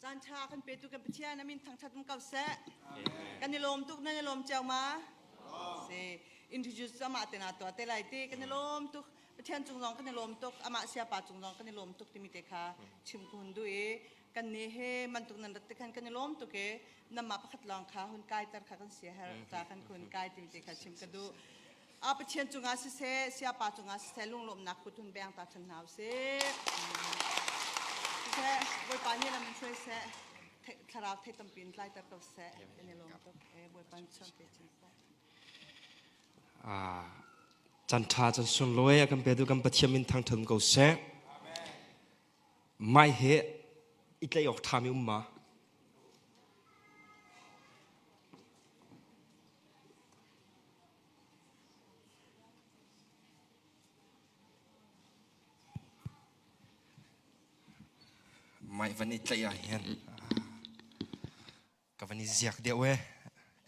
Caan ṭha kan petu kan Pathian amin thangṭhat um ko seh. Kan i lawm tuk nan i lawm cio ma? Si introduce amah te na tuah te lai ti kan i lawm tuk. Pathian cung zong kan i lawm tuk amah siapa cung zong kan i lawm tuk timi te kha chim ku hun duh i kan nih he mantuk nan rat te khan kan i lawm tuk i namah pakhat lawng kha hun kai ter kha kan sia her ta kan kun kai timi te kha chim ka duh. A Pathian cungah siseh, siapa cungah siseh lunglawmhnak kut hun beng ta ṭhan hna usih. Siseh, Bawipa nih lam in hruai seh, thlarau thei tampi in tlaiter ko seh. Kan i lawm tuk. E Bawipa nih chuan pe chin seh. Chan ṭha chan sunglawi a kan petu kan Pathian min thangṭhat ko seh. Mai he i tlaih awk ṭhami um ma? Mai van i tlaih ah hin ka van i ziak deuh e.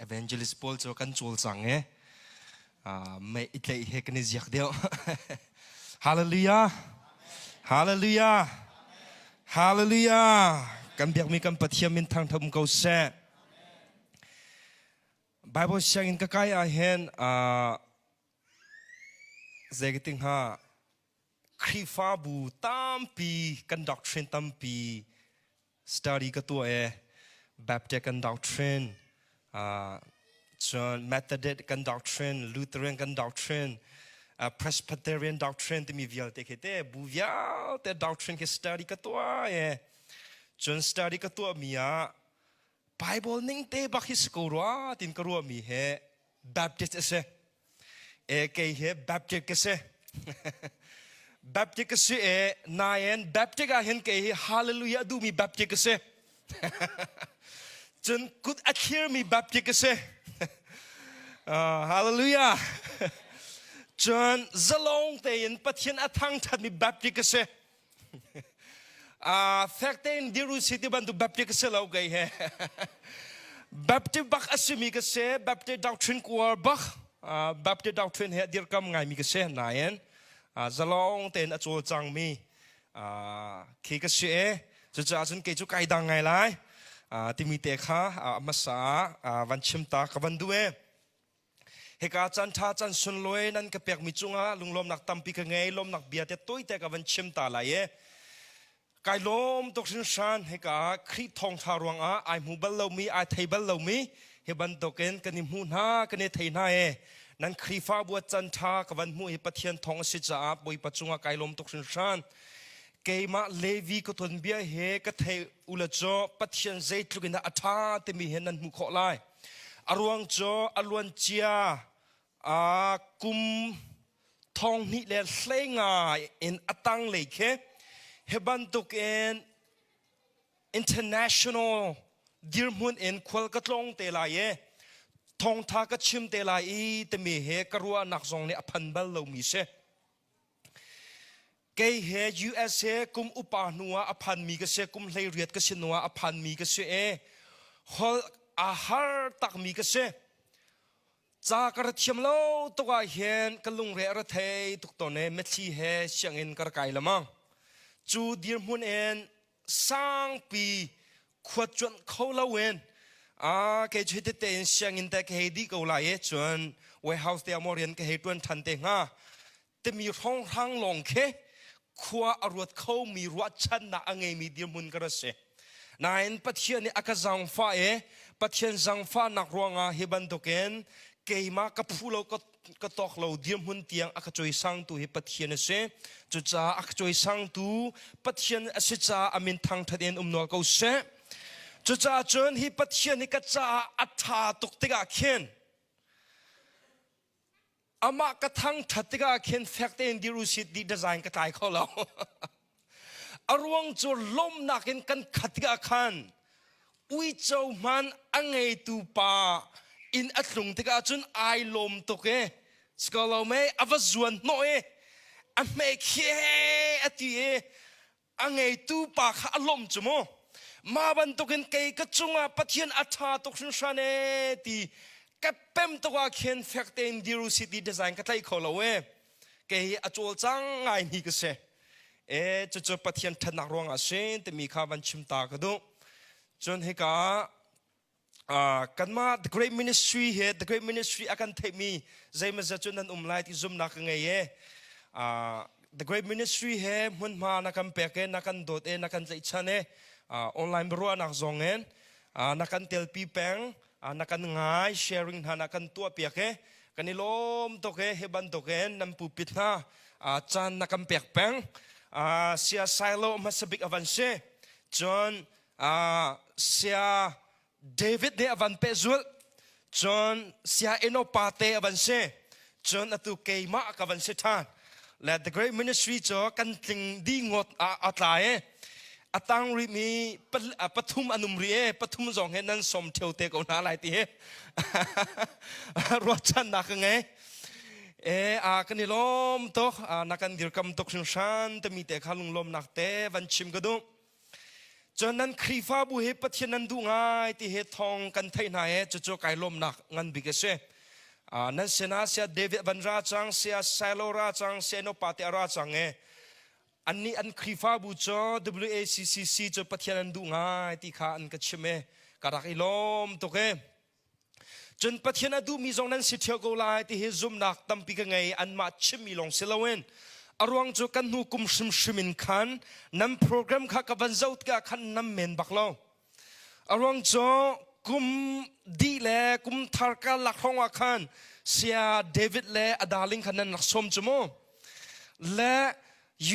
Evangelist pawl cu kan cawlcang e. Mei i tlaih he kan i ziak deuh. Hallelujah. Hallelujah. Hallelujah. Kan biakmi kan Pathian min thangṭhat um ko seh. Bible sianginn ka kai ah hin zei ka ti hnga Khrihfabu tampi kan doctrine tampi study ka tuah e Baptist kan doctrine cun Methodist kan doctrine Lutheran kan doctrine Presbyterian doctrine timi vialte khi te bu vialte doctrine khi study ka tuah e cun study ka tuah mi ah Bible ning te bak hi si ko rua tin ka ruahmi he Baptist a si. E kei he Baptist ka si. Baptist ka si e nain Baptist ah hin kei hi hallelujah duhmi Baptist ka si. Cun kut a thlirmi Baptist ka si. Hallelujah. Cun zalong tein Pathian a thangthatmi Baptist ka si. Fek tein dir u si ti bantuk Baptist ka si lo kei he. Baptist bak a simi ka si, Baptist doctrine kuar bak, Baptist doctrine he dirkam ngaimi ka si nain zalong tein a cawlcangmi khi ka si e. Cucaah cun kei cu kai dang ngai lai timi te kha hmasa ah van chim ta ka van duh e. Hika caan ṭha caan sunlawi nan ka pekmi cungah lunglawmnak tampi ka ngei lawmnak bia te tawite ka van chim ta lai i kai lawm tuk hringhran hika Khrih thawngṭha ruangah ai hmu bal lomi ai thei bal lomi hi bantukin kan i hmu hna kan i thei hna e nan Khrihfabu ah caan ṭha ka van hmuh hi Pathian thawng a si caah Bawipa cungah kai lawm tuk hringhran keimah Levi ka tuanbia he ka thei ula cu Pathian zeitluk in dah a ṭha timi he nan hmuh khawh lai A ruang cu a luancia kum thong hnih le hleinga in a tanglei khi hi bantukin international dirhmun in khual ka tlawng te lai i thawngtha ka chim te lai i timi hi ka ruahnak zong nih a phan bal lomi si. Kei he USA kum upa hnu ah a phanmi ka si, kum 18 ka si hnu ah a phanmi ka si i holh a har takmi ka si. Ca ka ra thiam lo tuk ah hin ka lungre a ra thei tuk tawn i mitthli he sianginn ka ra kai lamang. Cu dirhmun in sangpi khua cuanh kho loin a kei cu hiti tein sianginn te ka hei dih ko lai i cun warehouse te ah maw rian ka hei ṭuan ṭhan te hnga timi hrawnghrang lawng khi khua a ruat khomi ruahchannak a ngeimi dirhmun ka ra si. Nain Pathian nih a ka zaangfah i Pathian zaangfahnak ruangah hi bantukin keimah ka phu lo ka tawk lo dirhmun tiang a ka cawisangtu hi Pathian a si. Cucaah a ka cawisangtu Pathian a si caah a min thangṭhat in um nawl ko seh. Cucaah cun hi Pathian hi ka caah a ṭha tuk tikah khin Amah ka thangṭhat tikah khin fek tein dir usih ti design ka tlai kho lo. A ruang cu lawmhnak in kan khat tikah khan uico hman a ngeitu pa inn a tlung tikah cun ai lawm tuk i si ko lo mei a va zuan hnawh i a hme khi a ti i a ngeitu pa kha a lawmh cu mu mah bantukin kei ka cungah Pathian a ṭha tuk hringhran ee ti ka pem tuk ah khin fek tein dir u si ti design ka tlaih kho lo ee kei hi a cawlcang ngaimi ka si e cucu Pathian ṭhatnak ruangah sin timi kha van chim ta ka duh. Cun hika kanmah The Great Ministry he The Great Ministry a kan theihmi zeimazat cu nan um lai ti zumnak ka ngei e. The Great Ministry he hmunhma na kan pek e, na kan dawt e, na kan tlaihchan e, online biaruahnak zong in na kan telpi peng, na kan ngai, sharing hna na kan tuah piak e. Kan i lawm tuk e, hi bantuk in nan pupit hna caan na kan pek peng. Sia Silo hmasa bik a van si. Cun Sia David nih a van pehzulh. Cun Sia Eno pa te a van si. Cun atu keimah ka van si ṭhan. Le The Great Ministry cu kan tling dih ngawt a tla i a tang rihmi pathum an um rih i pathum zong he nan som ṭheo te ko hna lai ti hi ruahchannak ka ngei. E a kan i lawm tuk na kan dirkam tuk hringhran timi te kha lunglawmnak te van chim ka duh. Cun nan Khrihfabu hi Pathian nan duh ngai ti hi thawng kan theih hna i cucu kai lawmnak ngan bik a si. Nan sinah sia David van ra cang, sia Silo ra cang, sia Nopa te a ra cang i annih an Khrihfabu cu WACCC cu Pathian an duh ngai ti kha an ka chim i ka rak i lawm tuk i Cun Pathian a duhmi zong nan si ṭheo ko lai ti hi zumhnak tampi ka ngei anmah chimmi lawng si loin a ruang cu kan hnu kum hrimhrim in khan nan program kha ka van zoh tikah khan nan men bak lo. A ruang cu kum dih le kum thar karlak hrawng ah khan Saya David le a darling kha nan rak sawm cu mu. Le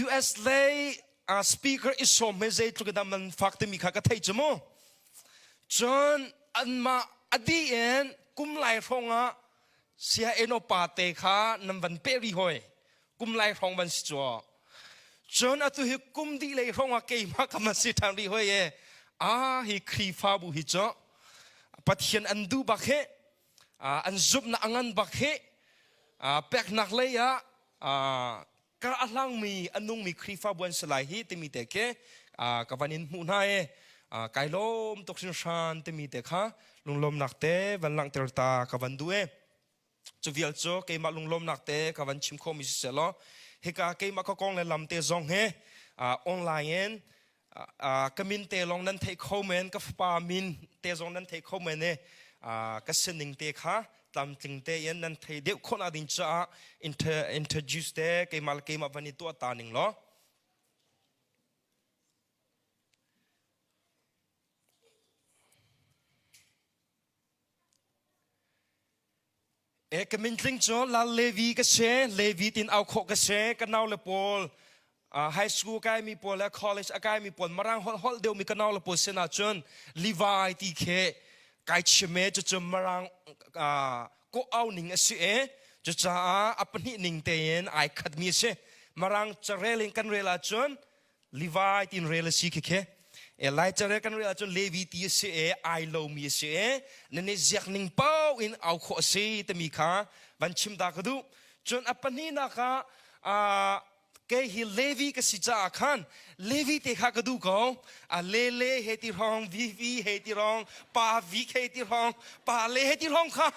US lei speaker i sawm he zeitluk in dah man fak timi kha ka theih cu mu. Cun anmah a dih in kum lai hrawng ah sia eno pa te kha nan van peh rih hoi. Kum lai hrawng van si cu. Cun atu hi kum dih lei hrawng ah keimah ka man si ṭhan rih hoi e. Ah hi Khrihfabu hi cu Pathian an duh bak hi an zumhnak a ngan bak hi peknak lei ah kar a hlangmi a nungmi Khrihfabu an si lai hi timi te khi ka van in hmuh hna i kai lawm tuk hringhran timi te kha lunglawmnak te van langhter ta ka van duh i cu vial cu keimah lunglawmnak te ka van chim khawhmi si seh law hika keimah ka kong le lam te zong hi online in ka min te lawng nan theih kho men ka fapa min te zong nan theih kho men i ka sining te kha tlamtling te in nan thei deuh khawh nak ding caah introduce te keimah le keimah van i tuah ta ning law E ka mintling cu Lal Levi ka si, Levi tin au khawh ka si, ka nau le pawl high school kai mi pawl le college a kai mi pawl marang holh holh deuh mi ka nau le pawl sin ah cun Levi ti khi kai chim e cucu marang ko au ning a si e cucaah a pahnih ning tein ai khat mi a si marang carel in kan rel ahcun Levi tiin rel a si khikhe. E Lai carel kan rel ahcun Levi ti a si e ai lomi a si e nan i ziak ning paoh in au khawh a si timi kha van chim ta ka duh. Cun a pahnihnak ah kei hi Levi ka si caah khan Levi te kha ka duh ko. A lele he ti hrawng, vivi he ti hrawng, pa vik he ti hrawng, pa le he ti hrawng kha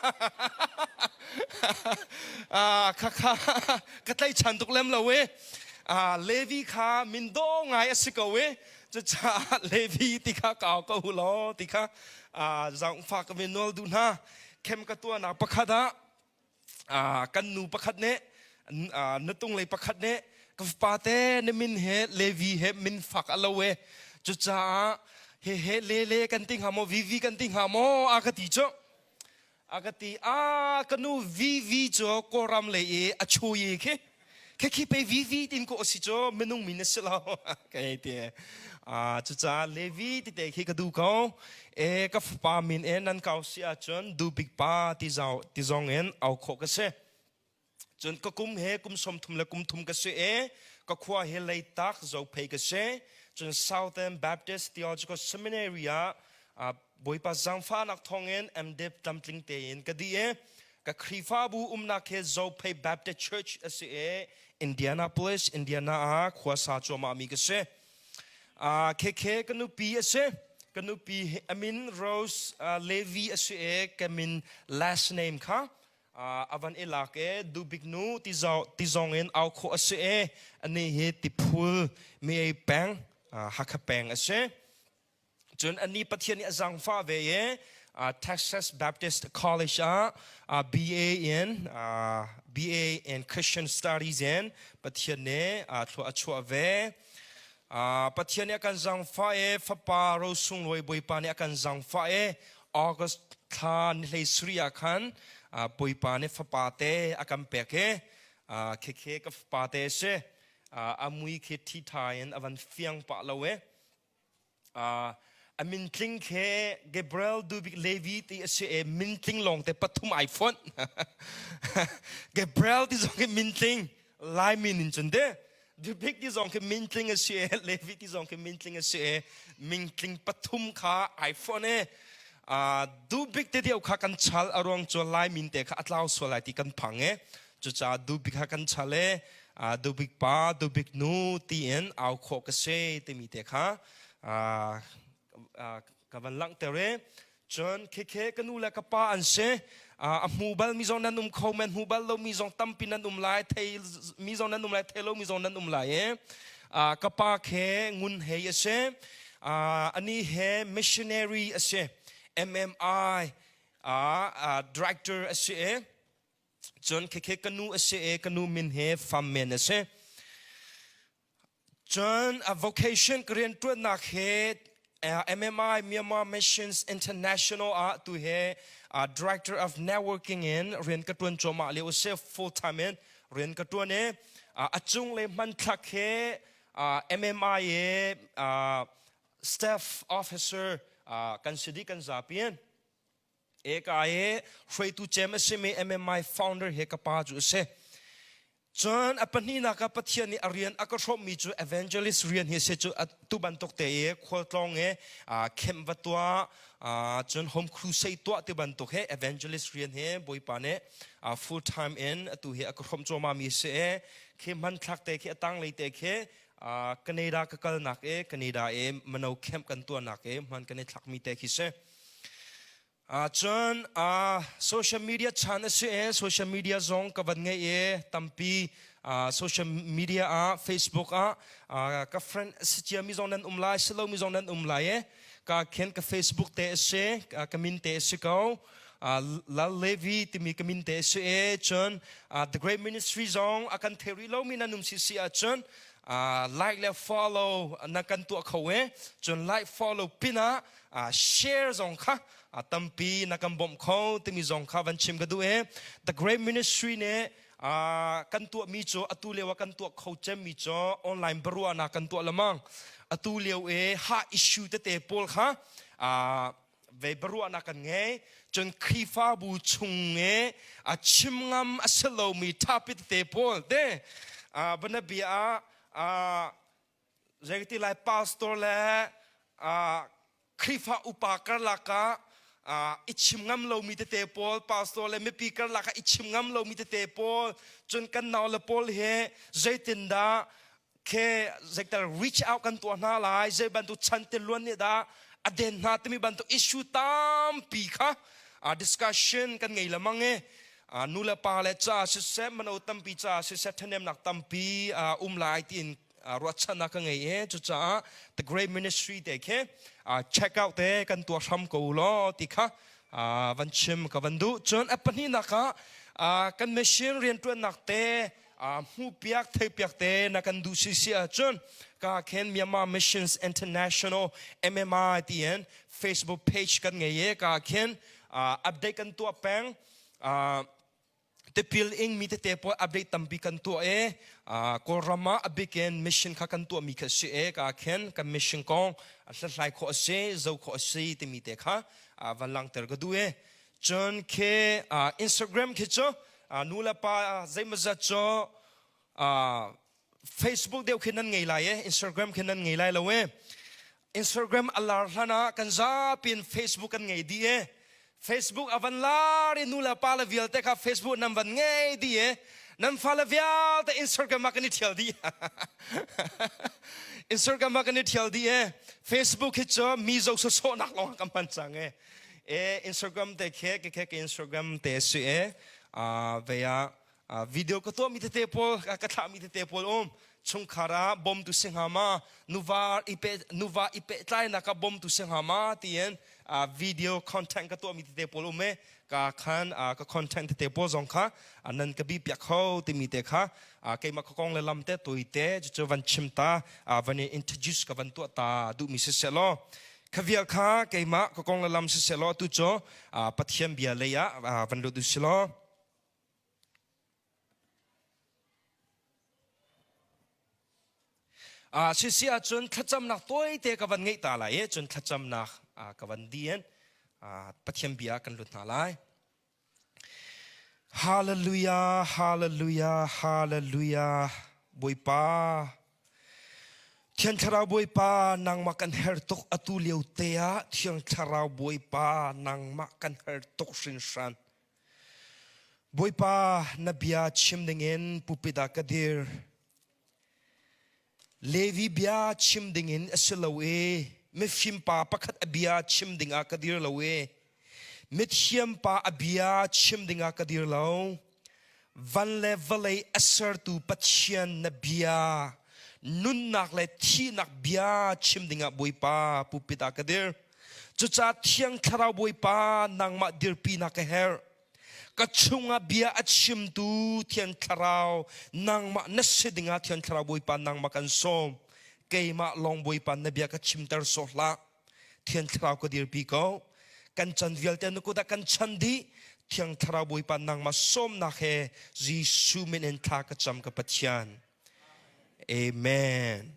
kha kha ka tlaichan tuk lem lo e. Levi kha min dawh ngai a si ko i cucaah Levi ti kha kau ko u law ti kha zaangfah ka min nawl duh hna. Khem ka tuahnak pakhat ah kan nu pakhat nih nutung lei pakhat nih ka fapa te na min he Levi he min fak a lo e cucaah hehe lele kan ti hnga maw vivi kan ti hnga maw a ka ti cu A ka ti, a ka nu VV cu Kawlram lei i a chui khi. Khi khi pei VV tin ko si cu minung min a si lo. Ka hei ti. Ah cucaah Levi tite khi ka duh ko. E ka fapa min e nan kau si ahcun duh bik pa ti zau ti zong in au khawh ka si. Cun ka kum he kum 33 le kum thum ka si i ka khua hi Leitak Zophei ka si. Cun Southern Baptist Theological Seminary ah Bawipa zaangfahnak thawngin MDiv tlamtling tein ka dih i ka Khrihfabu umnak hi Zophei Baptist Church a si i Indianapolis, Indiana ah khua sa cuahmahmi ka si. Khekhe ka nupi a si. Ka nupi a min Rose Levy a si i ka min last name kha a van i lak e dubik nu ti zong in au khawh a si e ani hi tiphul mi ei peng Hakha peng a si. Cun anih Pathian nih a zaangfah ve i Texas Baptist College ah BA in BA in Christian Studies in Pathian nih thlua a chuah ve. Pathian nih a kan zaangfah i fapa rosunglawi Bawipa nih a kan zaangfah i August thla ni hlei sarih ah khan Bawipa nih fapa te a kan pek i khekhe ka fapa te a si. A mui khi ṭhiṭha in a van fiang pah lo i A mintling khi Gabriel Dubik Levi ti a si i mintling lawngte pathum ai fonh. Gabriel ti zong khi mintling Lai min in cun de Dubik ti zong khi mintling a si i Levi ti zong khi mintling a si i mintling pathum kha ai fonh i Dubik te deuh kha kan chal a ruang cu Lai min te kha a tlau sual lai ti kan phang i cucaah Dubik kha kan chal i dubik pa dubik nu tiin au khawh ka si timi te kha ka van langhter i cun khekhe ka nu le ka pa an si. A hmu bal mi zong nan um kho men, hmu bal lo mi zong tampi nan um lai, thei mi zong nan um lai, thei lo mi zong nan um lai i ka pa khe Ngun Hei a si. Ani he missionary a si, MMI director a si i cun khekhe ka nu a si i ka nu min he Fam Men a si. Cun a vocation ka rianṭuannak he MMI Myanmar Missions International ah tu he Director of Networking in rian ka ṭuan cuahmah lio a si. Full time in rian ka ṭuan i a cunglei hmanthlak he MMI i staff officer kan si dih, kan zapi in. Eka i hruaitu cem a simi MMI founder he ka pa cu a si. Cun a pahnihnak ah Pathian nih a rian a ka hrawmmi cu evangelist rian hi a si. Cu tu bantuk te i khualtlawng i camp va tuah, cun home crusade tuah ti bantuk he evangelist rian he Bawipa nih full time in atu hi a ka hrawmh cuahmah mi a si i khi hmanthlak te khi a tanglei te khi Canada ka kalnak i Canada i mano camp kan tuahnak i hman kan i thlakmi te khi si. Cun social media chan a si i social media zong ka van ngei i tampi social media ah, Facebook ah ka friend a si ciami zong nan um lai, si lomi zong nan um lai i ka khen ka Facebook te a si, ka min te a si ko. Lal Levi timi ka min te a si i cun The Great Ministry zong a kan thei rih lomi nan um si si ahcun like le follow na kan tuah kho i cun like follow pinah share zong kha tampi na kan bawmh kho timi zong kha van chim ka duh i The Great Ministry nih kan tuahmi cu atu lio ah kan tuah kho cemmi cu online biaruahnak kan tuah lemang. Atu lio i ha issue tete pawl kha ve biaruahnak kan ngei. Cun Khrihfabu chung i a chim ngam a si lomi thapi tete pawl te banabia ah zeiti lai pastor le Khrihfa upa karlak ah i chim ngam lomi tete pawl, pastor le mipi karlak ah i chim ngam lomi tete pawl, cun kan nau le pawl he zeitindah khe zeital reach out kan tuah hna lai, zei bantuk chan tiluan nih dah a den hna timi bantuk issue tampi kha discussion kan ngei lemang i nu le pa le ca siseh, mano tampi ca siseh, ṭhahnemnak tampi um lai tiin ruahchannak ka ngei i cucaah The Great Ministry te khi check out te kan tuah hram ko law ti kha van chim ka van duh. Cun a pahnihnak ah kan mission rianṭuannak te hmuhpiak theipiak te na kan duh si si ahcun ka khen Myanmar Missions International MMI tiin Facebook page kan ngei i ka khen update kan tuah peng. Tipil ingmi tete pawl update tampi kan tuah i Kawlram ah a bikin mission kha kan tuahmi kha si i ka khin kan mission kong hlathlai khawh a si, zoh khawh a si timi te kha van langhter ka duh i cun khi Instagram khi cu nu le pa zeimawzat cu Facebook deuh khi nan ngei lai e, Instagram khi nan ngei lai lo e. Instagram a lar hlan ah kan zapi in Facebook kan ngei dih e. Facebook a van lar i nu le pa le vialte kha Facebook nan van ngei dih e. Nan fale vialte Instagram ah kan i thial dih. Instagram ah kan i thial dih e. Facebook hi cu mi zo sawsawhnak lawng kan hman cang e. E Instagram te khe ke ke Instagram te si e. Ve ah video ka tuahmi tete pawl, ka thlahmi tete pawl um. Chungkhar ah bawmtu si hnga ma? Nuva i pe nuva i pehtlainak ah bawmtu si hnga ma? Tiin video content ka tuahmi tete pawl um e. Ka khan ka content tete pawl zong kha nan ka bi piak kho timi te kha keimah ka kong le lam te tuite cucu van chim ta van in introduce ka van tuah ta duhmi si seh law kha vial kha keimah ka kong le lam si seh law tu cu Pathian bia lei ah van lut u si law Sisi ahcun thlacamnak tawite ka van ngeih ta lai i cun thlacamnak ka van di in Pathian bia kan lut hna lai. Hallelujah, hallelujah, hallelujah. Bawipa, Thiang Thlarau Bawipa, nangmah kan her tuk atu lio te ah Thiang Thlarau Bawipa, nangmah kan her tuk hrinhran. Bawipa, na bia chim dingin pulpit ah ka dir. Levi bia chim dingin a si lo i mifim pa pakhat a bia chim dingah ka dir lo i mithiam pa a bia chim dingah ka dir lo. Van le vawlei a sertu Pathian na bia, nunnak le thihnak bia chim dingah Bawipa pulpit ah ka dir. Cucaah Thiang Thlarau Bawipa nangmah dirpinak ka herh. Ka chungah bia a chimtu Thiang Thlarau nangmah na si dingah Thiang Thlarau Bawipa nangmah kan sawm. Keimah lawng Bawipa na bia ka chimter sawh hlah. Thiang Thlarau ka dirpi ko. Kan chan vialte na kut ah kan chan dih. Thiang Thlarau Bawipa nangmah sawmnak he Jesuh min in thla ka cam ka Pathian. Amen.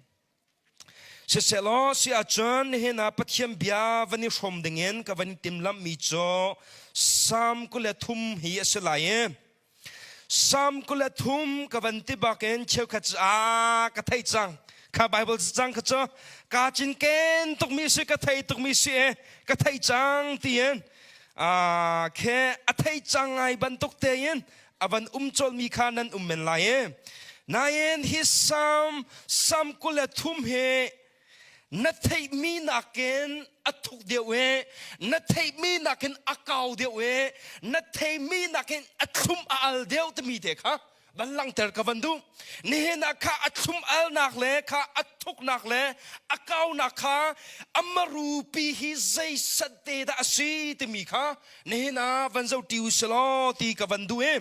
Siselaw si ahcun nihin ah Pathian bia van i hrawm dingin ka van i timlammi cu Salm 23 hi a si lai i Salm 23 ka van ti bakin cheukhat cu a ka thei cang kha Bible cang kha cu kaa cinken tukmi si ka thei tukmi si e ka thei cang tiin khe a thei cang ngai bantuk tein a van um colmi kha nan um men lai e. Nain hi Salm Salm 23 hi na theihmi nakin a thuk deuh e, na theihmi nakin a kau deuh e, na theihmi nakin a thlum a al deuh timi te kha van langhter ka van duh. Nihin ah kha a thlum alnak le kha a thuknak le a kaunak kha a marupi hi zeisat te dah a si timi kha nihin ah van zoh ṭi u silaw ti ka van duh i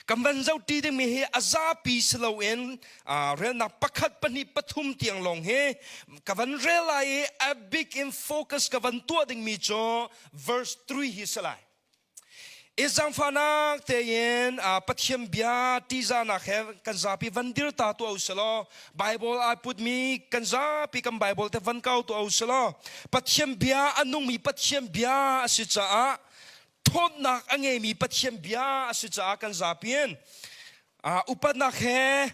kan van zoh ṭi dingmi hi a zapi si loin relnak pakhat pahnih pathum tiang lawng hi ka van rel lai i a bik in focus ka van tuah dingmi cu verse 3 hi si lai. I zaangfahnak tein Pathian bia ṭihzahnak he kan zapi van dir ta tuah u silaw Bible ai putmi kan zapi kan Bible te van kau tuah u silaw Pathian bia a nungmi Pathian bia a si caah ṭhawnnak a ngeimi Pathian bia a si caah kan zapi in upatnak he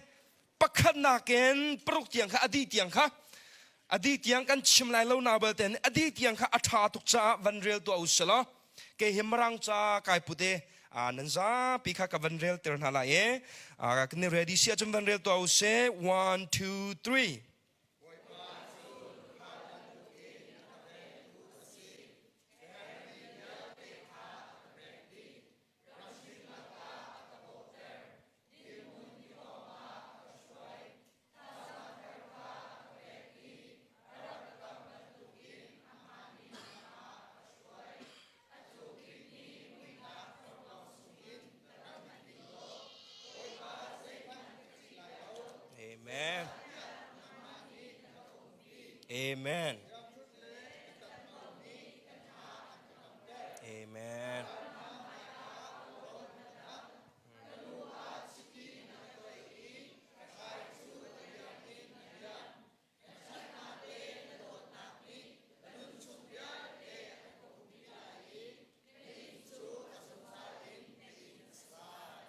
pakhatnak in paruk tiang kha a dih tiang kha a dih tiang kan chim lai lo na balte a dih tiang kha a ṭha tuk caah van rel tuah u silaw Kei hi Mirang ca kai put i nan zapi kha ka van rel ter hna lai i kan i ready si ahcun van rel tuah u sih. One, two, three. Amen. Amen. Amen.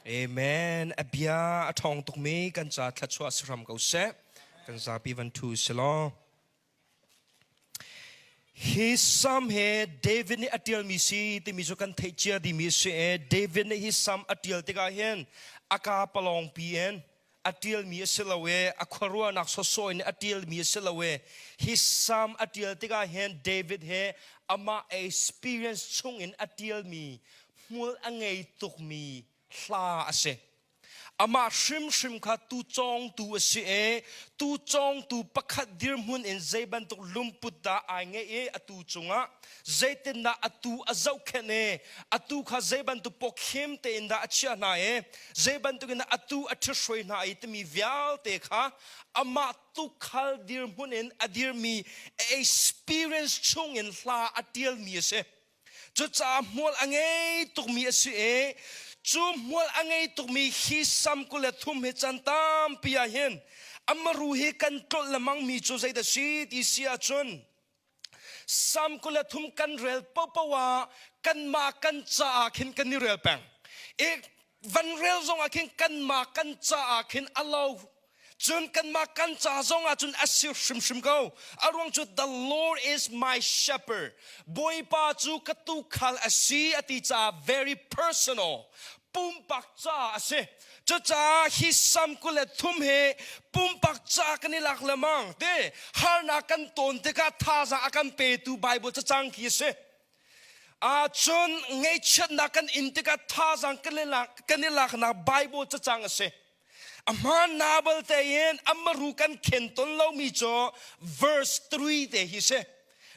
Amen. A bia a ṭhawng tukmi kan ca thluachuah si hram ko seh. Kan zapi van ṭhu silaw. Hi Salm hi David nih a ṭialmi si timi cu kan theih cia dihmi a si i David nih hi Salm a ṭial tikah hin a kaa palawngpi in a ṭialmi a si lo i a khuaruahnak sawsawh in a ṭialmi a si lo i hi Salm a ṭial tikah hin David hi amah experience chungin a ṭialmi hmul a ngei tukmi hla a si. Amah hrimhrim kha tu cawngtu a si i tu cawngtu pakhat dirhmun in zei bantuk lungput dah ai ngeih i atu cungah zeitindah atu a zohkhenh i atu kha zei bantuk pawkhim tein dah a chiah hna i zei bantuk in dah atu a ṭhithruai hna i timi vialte kha amah tukhal dirhmun in a dirmi experience chungin hla a ṭialmi a si. Cucaah hmual a ngei tukmi a si i cu hmual a ngei tukmi hi sam 23 hi can tampi ah hin amaru hi kan tlolh lemangmi cu zeidah si ti si ahcun Sam 23 kan rel paohpaoh ah kanmah kan caah khin kan i rel peng. I van rel zong ah khin kanmah kan caah khin a lo Cun kanmah kan ca zong ah cun a si hrimhrim ko. A ruang cu the Lord is my shepherd. Bawipa cu ka tuukhal a si a ti caah very personal. Pumpak ca a si. Cucaah hi Sam 23 hi pumpak ca kan i lak lemang. Te harnak kan tawn tikah thazaang a kan petu Bible cacang khi a si. Cun ngaihchiatnak kan in tikah thazaang kan i laknak Bible cacang a si. A hmaan nabal tein amaru kan khen ton lomi cu verse 3 te hi si.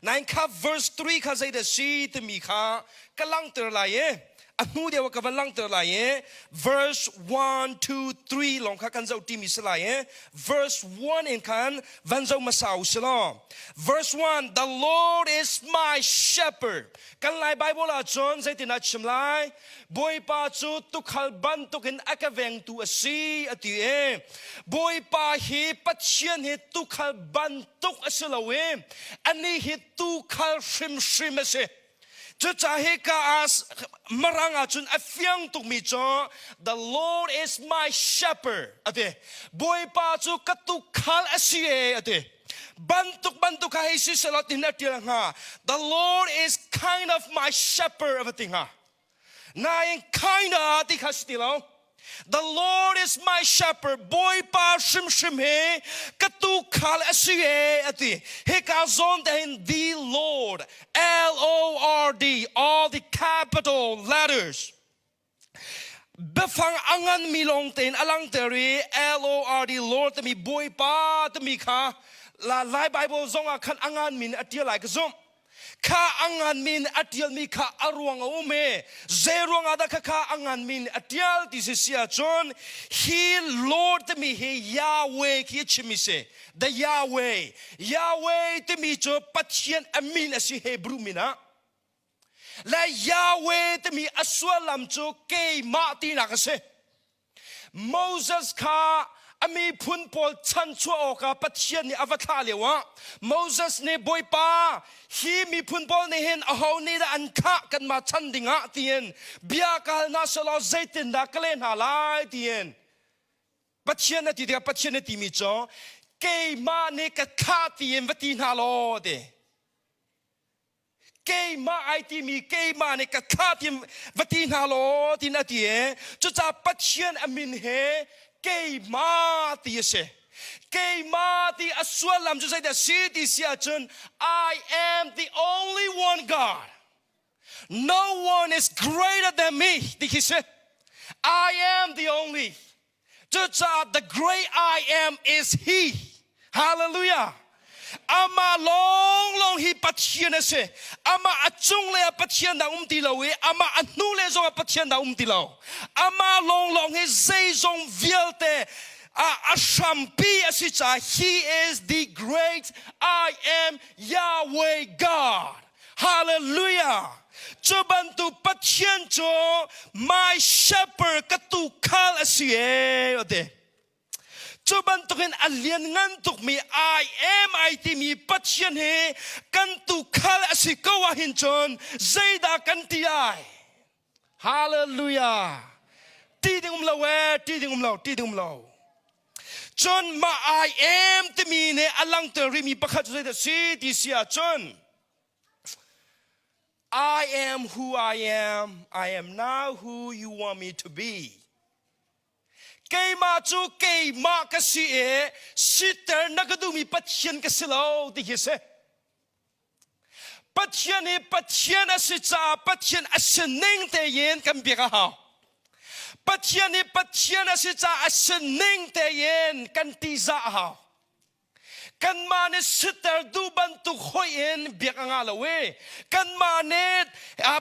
Nain kha verse 3 kha zeidah si timi kha ka langhter lai i a hnu deuh ah ka van langhter lai i verse 1 2 3 lawng kha kan zoh timi si lai i verse 1 in khan van zoh hmasa u si law verse 1 the Lord is my shepherd kan lai Bible ah cun zeitin a chim lai Bawipa cu tukhal bantukin a ka vengtu a si a ti i Bawipa hi Pathian hi tukhal bantuk a si lo i anih hi tukhal hrimhrim a si. Cucaah hika ah marang ah cun a fiang tukmi cu the Lord is my shepherd a ti. Bawipa cu ka tukhal a si e a ti. Bantuk bantuk kha hei si selaw tin a tial hnga. The Lord is kind of my shepherd a va ti hnga. Nain kinda ti kha si ti lo. The Lord is my shepherd. Bawipa hrimhrim he ka tuukhal a si e a ti. Hika zawn te hin the Lord L O R D all the capital letters. Biafang a nganmi lawng tein a langter i L O R D Lord timi Bawipa timi kha la Lai Bible zong ah khan a nganmi in a ṭial lai ka zumh. Kha a nganmi in a ṭialmi kha a ruang a um i zei ruangah dah khakha a nganmi in a ṭial ti si si ahcun hi Lord timi hi Yahweh khi a chimmi si. The Yahweh. Yahweh timi cu Pathian a min a si Hebrew min ah. Le Yahweh timi a sullam cu keimah tinak a si. Moses kha a miphun pawl chanchuah awkah Pathian nih a va thlah lioah Moses nih Bawipa hi miphun pawl nih hin aho nih dah an khah kanmah chan dingah tiin bia ka hal hna selaw zeitindah ka leh hna lai tiin Pathian a ti tikah Pathian a timi cu keimah nih ka thlah tiin va ti hna law ti. Keimah ai timi keimah nih ka thlah ti va ti hna law tin a ti e. Cucaah Pathian a min he keimah ti a si. Keimah ti a sullam cu zeidah si ti si ahcun I am the only one God. No one is greater than me ti khi si. I am the only. Cucaah the great I am is he. Hallelujah. Amah lawnglawng hi Pathian a si. Amah a cunglei ah Pathian dah um ti lo i amah a hnulei zong ah Pathian dah um ti lo. Amah lawnglawng hi zeizong vialte a hrampi a si caah he is the great I am Yahweh God. Hallelujah! Cu bantuk Pathian cu my shepherd ka tuukhal a si ee a ti. Cu bantukin a lianngan tukmi I am ai timi Pathian hi kan tuukhal a si ko ahhin cun zeidah kan ti ai? Hallelujah! Ti ding um lo ee, ti ding um lo, ti ding um lo. Cun mah I am timi nih a langhter rihmi pakhat cu zeidah si ti si ahcun I am who I am. I am now who you want me to be. Keimah cu keimah ka si i siter na ka duhmi Pathian ka si lo ti hi si. Pathian hi Pathian a si caah Pathian a si ning tein kan biak a hau. Pathian hi Pathian a si caah a sining tein kan tihzah a hau. Kanmah nih siter duh bantuk hoih in biak a ngah lo i kanmah nih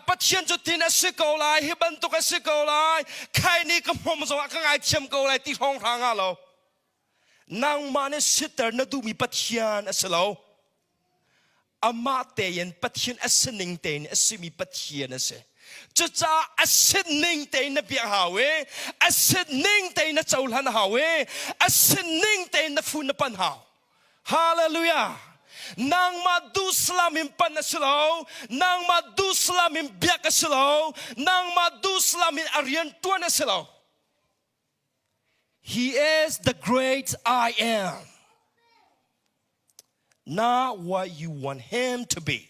Pathian cu tin a si ko lai, hi bantuk a si ko lai, khai nih ka hmom zongah ka ngaithiam ko lai ti hrawng hra ngah lo. Nangmah nih siter na duhmi Pathian a si lo. Amah tein Pathian a sining tein a simi Pathian a si. Cucaah a sining tein na biak hau i a sining tein na cohlan hau i a sining tein na fun na pan hau. Hallelujah! Nangmah duhsalam in pan a si lo, nangmah duhsalam in biak a si lo, nangmah duhsalam in a rian tuan a si lo. He is the great I am. Not what you want him to be.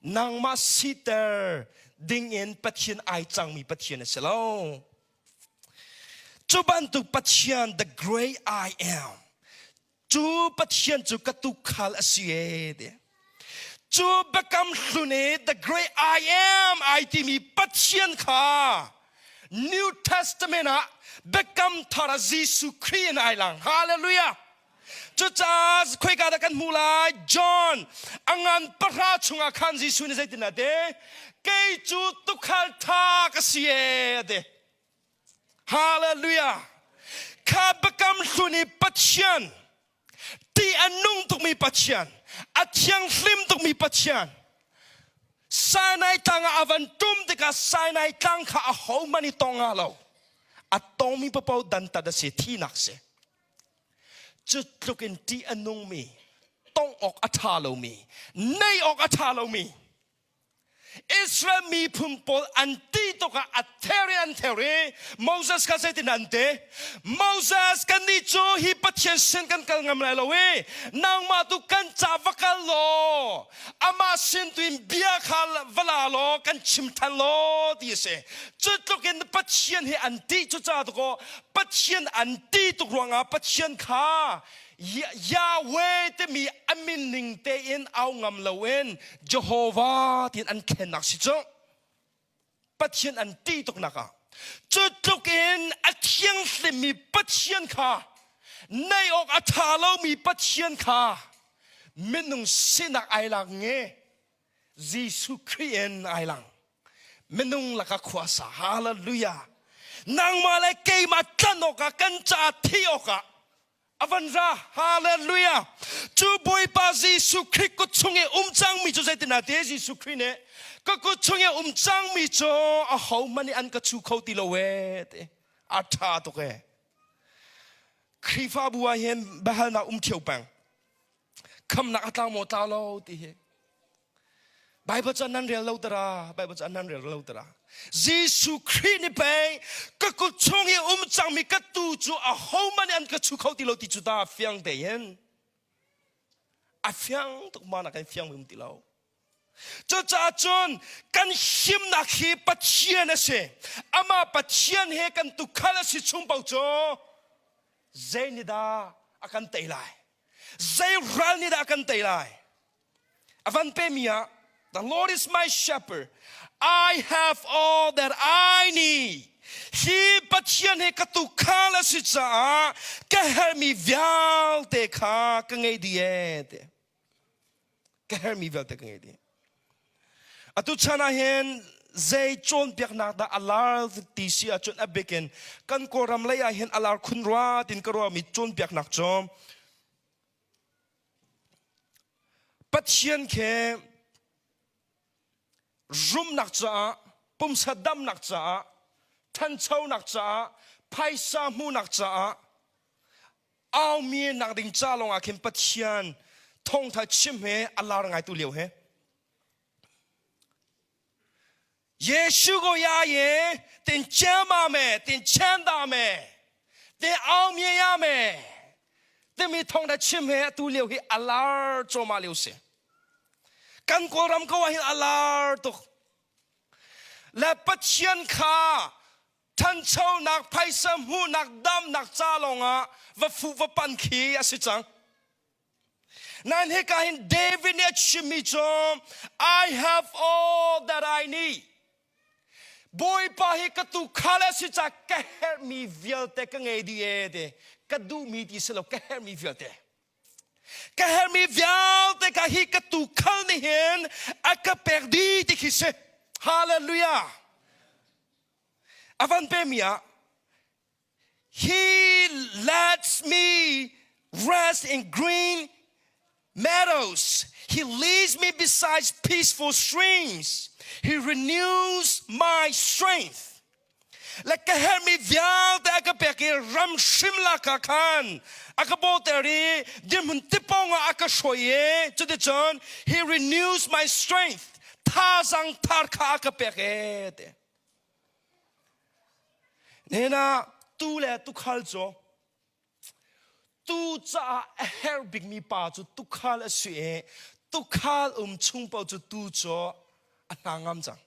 Nangmah siter ding in Pathian ai cangmi Pathian a si lo. Cu bantuk Pathian, the great I am, cu Pathian cu ka tukhal a si e ti. Cu biakam hlun i the great I am ai timi Pathian kha New Testament ah biakam thar ah Jesuh Khrih in ai lang. Hallelujah! Cucaah khoika dah kan hmuh lai? John a ngan pahra chungah khan Jesuh nih zeitin a ti? Kei cu tukhal ṭha ka si e a ti. Hallelujah! Kha biakam hlun i Pathian, ṭih a nung tukmi Pathian, a thianghlim tukmi Pathian, Sinai tlang ah a van ṭum tikah Sinai tlang kha ahohmanh i tong hnga lo. A tongmi paoh dantat a si, thihnak si. Cu tluk in ṭih a nungmi, tongh awk a ṭha lomi, neih awk a ṭha lomi Israel miphun pawl an ti tuk ah a ther in an ther i Moses kha zeitin an ti? Moses, kannih cu hi Pathian sin kan kal ngam lai lo i nangmah tu kan ca va kal law amah sin tu in bia kha va la law kan chim ṭhan law ti a si. Cu tluk in Pathian hi an ṭih cucaah tukaw Pathian an ti tuk ruangah Pathian kha Yahweh timi a min ning tein au ngam loin Jehovah tiin an thlennak si cu Pathian an ti tuknak ah cu tluk in a thianghlimmi Pathian kha neih awk a ṭha lomi Pathian kha minung sinak ai lak nge Jesuh Khrih in ai lang minung laka khuasa hallelujah nangmah le keimah tlan awkah kan caah thi awkah a van ra hallelujah cu Bawipa Jesuh Khrih kut chung i um cangmi cu zeitin ah te Jesuh Khrih nih ka kut chung i um cangmi cu ahohmanh nih an ka chu kho ti lo e ti a ṭha tuk e Khrihfabu ah hin biahalnak um ṭheo peng khamnak a tlau maw tlau lo ti hi Bible cu nan rel lo tara Bible cu nan rel lo tara Jesuh Khrih nih pei ka kut chung i um cangmi ka tu cu a hohmanh nih an ka chu kho ti lo ti cu ta fiang tein a fiang tuk ma nak in fiang um ti lo Cucaah cun kan himnak hi Pathian a si. Amah Pathian he kan tukhal a si chung paoh cu zei nih dah a kan tei lai? Zei ral nih dah a kan tei lai? A van pemi ah The Lord is my shepherd. I have all that I need. Hi Pathian he ka tukhal a si caah ka herhmi vialte kha ka ngei dih ee ti. Ka herhmi vialte ka ngei dih. Atu chan ah hin zei cawnpiaknak dah a lar ti si ahcun a bikin kan Kawlram lei ah hin a lar khun rua tin ka ruahmi cawnpiaknak cu Pathian khi rumnak caah pumsa damnak caah thanchonak caah phaisa hmuhnak caah aumi nak ding ca lawng ah khin Pathian thawngtha chim he a lar ngai tu lio he Yeshu go ya ye tin chema me tin chanda me tin aumi ya me timi thawngtha chim he atu lio hi a lar choma lio si kan kawlram ko ah hin a lar tuk le Pathian kha ṭhanchonak phaisa hmuhnak damnak ca lawngah va fuh va pan khi a si cang Nain hika hin David nih a chimmi cu I have all that I need. Bawipa hi ka tuukhal a si ca ka herhmi vialte ka ngei dih e ti ka duhmi ti si lo ka herhmi vialte ka herhmi vialte ka hi ka tuukhal nih hin a ka pek dih ti khi si. Hallelujah. A van pemi ah He lets me rest in green meadows. He leads me beside peaceful streams. He renews my strength. Le ka herhmi vialte a ka pek i ram hrim lak ah khan a ka bawhter i dirhmun tipawng ah a ka hruai i cuticun he renews my strength. Thazaang thar kha a ka pek e ti. Nihin ah tuu le tuukhal cu tuu caah a herh bikmi pa cu tuukhal a si i tuukhal um chung paoh cu tuu cu a hna ngam cang.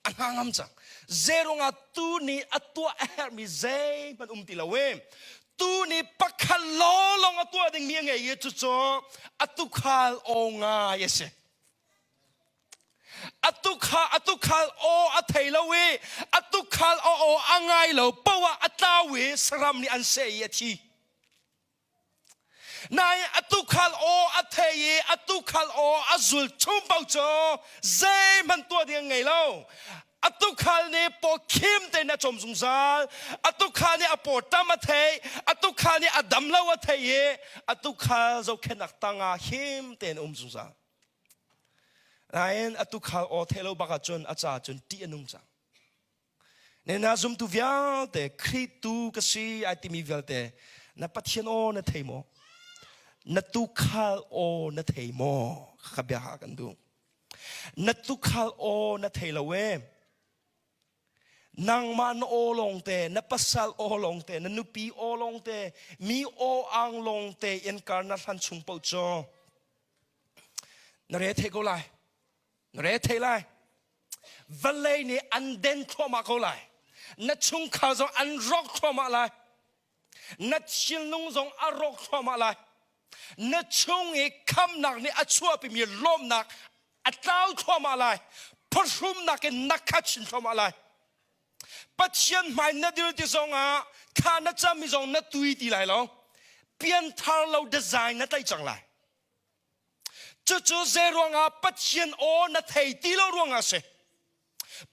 A hna ngam cang. Zeiruangah tuu nih a tuah a herhmi zeihmanh um ti lo i tuu nih pakhat lawnglawng a tuah dingmi a ngei i cucu a tuukhal aw ngai a si. A tukhal aw a thei lo i a tukhal aw aw a ngai lo poah a tlau i saram nih an seh i a thi. Nain a tukhal aw a thei i a tukhal aw a zul chung paoh cu zeihmanh tuah ding a ngei lo. A tukhal nih paw khim tein a cawm zungzal. A tukhal nih a paw tam a thei. A tukhal nih a dam lo a thei i a tukhal zohkhenhnak tangah him tein a um zungzal. Nain a tukhal aw theih lo bak ahcun a ca cun ṭih a nung cang. Nena zumtu vialte Khrih tu ka si ai timi vialte na Pathian aw na thei maw? Na tukhal aw na thei maw? Ka bia ha kan duh. Na tukhal aw na thei lo e. Nangmah na aw lawngte, na pasal aw lawngte, na nupi aw lawngte, mi aw ang lawngte in kar na hlan chung paoh cu Na re thei ko lai. Na re thei lai. Vawlei nih an den thluahmah ko lai. Na chungkhar zong an rawk thluahmah lai. Na thinlung zong a rawk thluahmah lai. Na chung i khamnak nih a chuahpimi lawmnak a tlau thluahmah lai. Phuhrumnak in na khat chin thluahmah lai. Pathian hmai na dir ti zongah thla na cammi zong na tui ti lai lo. Pianthar lo design na tlaih cang lai. Cucu zei ruangah Pathian aw na thei ti lo ruangah a si.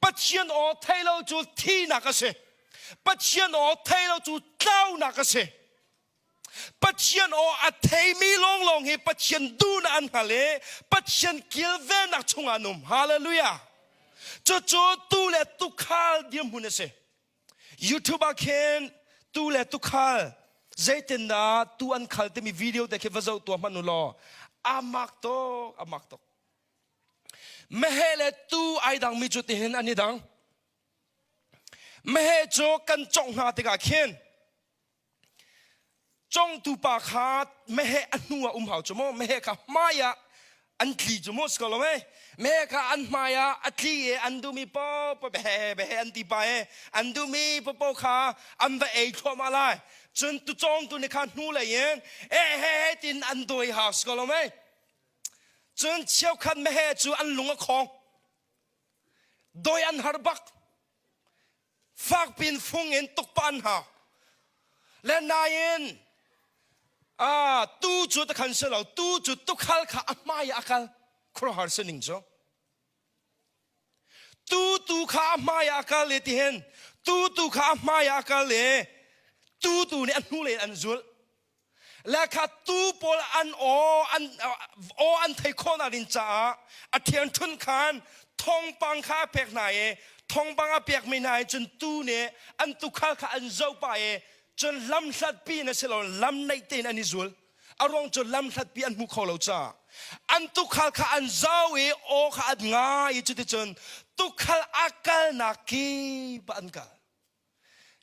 Pathian aw thei lo cu thihnak a si. Pathian aw thei lo cu tlaunak a si. Pathian aw a theimi lawnglawng hi Pathian duhnak an hngal i Pathian kilvennak chungah an um. Hallelujah. Cucu tu le tukhal dirhmun a si. YouTube ah khin tu le tukhal zeitindah tu an khal timi video te khi va zoh tuah hmanh u law amak tuk amak tuk. Meheh le tu ai dangmi cu tihin an i dang. Meheh cu kan congh hna tikah khin Congtu pa kha meheh a hnu ah um hau cu maw meheh kha hmai ah an tli cu maw si ko lo mei meheh kha an hmai ah a tli i an duhmi paoh behe behe an ti pa i an duhmi paoh kha an va ei thluahmah lai cun tucawngtu nih kha hnu lei in he he he tin an dawi hau si ko lo mei cun cheukhat meheh cu an lung a khong dawi an har bak Fakpin fung in tukpa an hau. Le nain tu cu takhan si lo tu cu tukhal kha a hmai ah a kal khuaruahhar sining cu tu tu kha a hmai ah a kal le tihin tu tu kha a hmai ah a kal le tu tu nih a hnulei an zulh Le kha tuu pawl an aw an aw an thei khawhnak ding caah a ṭhiangṭhunh khan thawngpang kha a pek hna i thawngpang a pekmi hna hi cun tuu nih an tuukhal kha an zoh pah i cun lamhlatpi in a si lo lam naih tein an i zul. A ruang cu lamhlatpi an hmu kho lo caah an tuukhal kha an zoh i aw kha an ngai i cuticun tuukhal a kalnak kip ah an kal.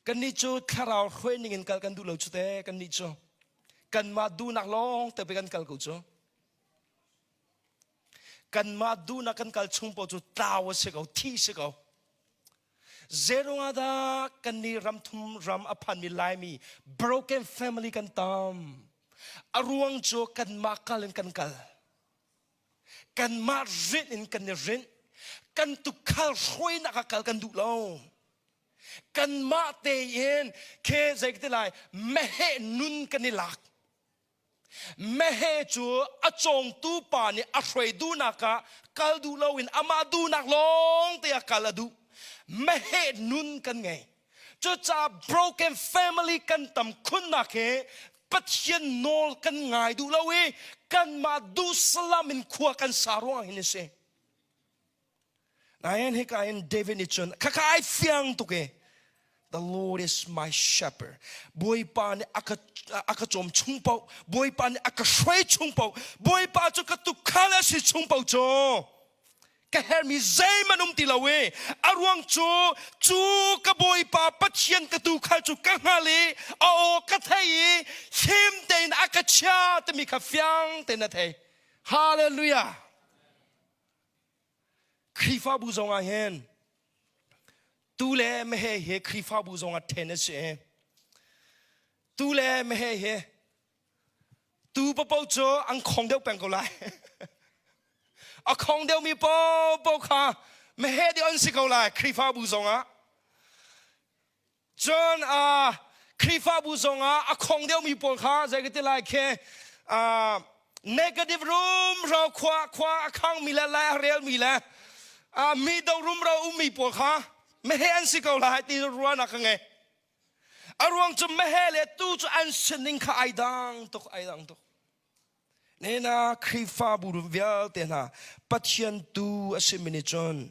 Kannih cu thlarau hruai ning in kal kan duh lo cu te kannih cu kanmah duhnak lawng te kan kal ko cu. Kanmah duhnak kan kal chung paoh cu tlau a si ko, thi si ko. Zeirung ah dah kannih ramthum ram a phanmi Laimi broken family kan tam. A ruang cu kanmah kal in kan kal. Kanmah rinh in kan i rinh. Kan tukhal hruainak ah kal kan duh lo. Kanmah tein khe zei ka ti lai meheh nun kan i lak. Meheh cu a cawngtu pa nih a hruai duhnak ah kal duh loin amah duhnak lawng te ah kal a duh. Meheh nun kan ngei. Cucaah broken family kan tam khunnak hi Pathian nawl kan ngai duh lo i kanmah duhsalam in khua kan sa ruangah hin a si. Nain hika in David nih cun khakha ai fiang tuk i The Lord is my shepherd. Bawipa nih a ka cawm chung paoh, Bawipa nih a ka hruai chung paoh, Bawipa cu ka tukhal a si chung paoh cu ka hermi zeihmanh um ti lo i a ruang cu cu ka Bawipa Pathian ka tukhal cu ka hngal i a aw ka thei i him tein a ka chia timi kha fiang tein a thei. Hallelujah! Khrihfabu zong ah hin tu le meheh hi Khrihfabu zong ah ṭhen a si. Tu le meheh hi tu paoh cu an khong deuh peng ko lai. A khong deuhmi paohpaoh kha meheh deuh an si ko lai Khrihfabu zong ah. Cun Khrihfabu zongah a khong deuhmi pawl kha zei ka ti lai khi negative rumro khua khua a khangmi le lai a relmi le mi do rumro ummi pawl kha meheh an si ko lai ti ruahnak ka ngei. A ruang cu meheh le tu cu an sining kha ai dang tuk ai dang tuk. Nena Khrihfabu vialte hna Pathian tu a simi nih cun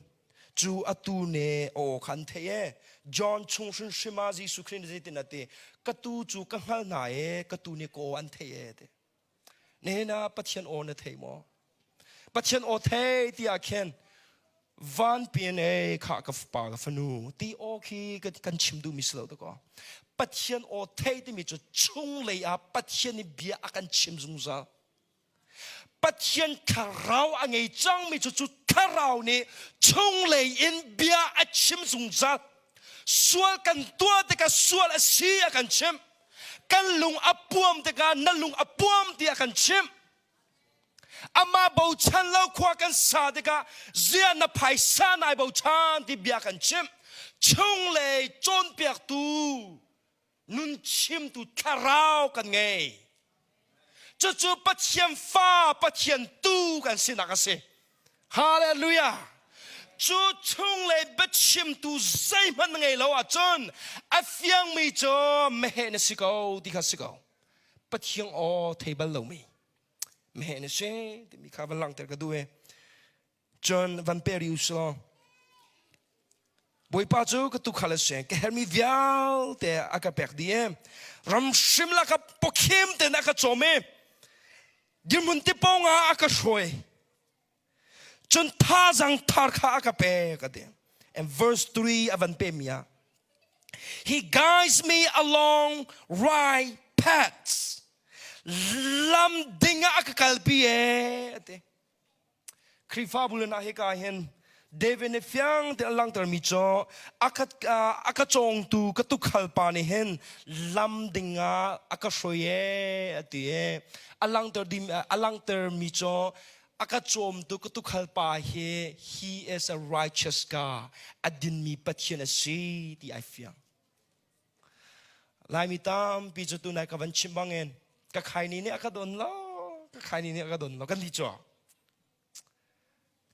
cu atu ne aw kha an theih e. John chung hrimhrim ah Jesuh Khrih nih zeitin a ti? Ka tu cu ka hngal hna e, ka tu nih ka aw an theih e ti. Nihin ah Pathian aw na thei maw? Pathian aw thei ti ah khin van pian e kha ka fapa ka fanu ti aw khi kan chim duhmi si lo dakaw. Pathian aw thei timi cu chunglei ah Pathian nih bia a kan chim zungzal. Pathian thlarau a ngei cangmi cu cu thlarau nih chunglei in bia a chim zungzal. Sual kan tuah tikah sual a si a kan chimh. Kan lung a puam tikah na lung a puam ti a kan chimh. Amah bochan lo khua kan sa tikah zia na phaisa nai bochan ti bia kan chimh. Chunglei cawnpiaktu nun chimtu thlarau kan ngei. Cucu Pathian fa, Pathian tu kan sinak a si. Hallelujah! Cu chunglei biachimtu zeihmanh na ngei lo ahcun a fiangmi cu meheh na si ko ti kha si ko. Pathian aw thei bal lomi meheh na si timi kha van langhter ka duh i cun van pe rih u law Bawipa cu ka tuukhal a si ka hermi vialte a ka pek dih i ram hrim la ka pawkhim tein a ka cawm i dirhmun tipawng ah a ka hruai cun thazang thar kha a ka pek a ti. And verse 3 a van pe mi ah, he guides me along right paths, lam ding ah a ka kalpi e a ti. Khrihfabu le na hika hin David nih fiang te a langhtermi cu a ka cawngtu ka tukhal pa nih hin lam ding ah a ka hruai e a ti e. A langhter a langhtermi cu a ka cawmtu ka tukhal pa hi he is a righteous God, a dinmi Pathian a si ti ai fiang. Laimi tampi cu tunai ka van chim bangin ka khaini nih a ka don lo, ka khaini nih a ka don lo kan ti cu.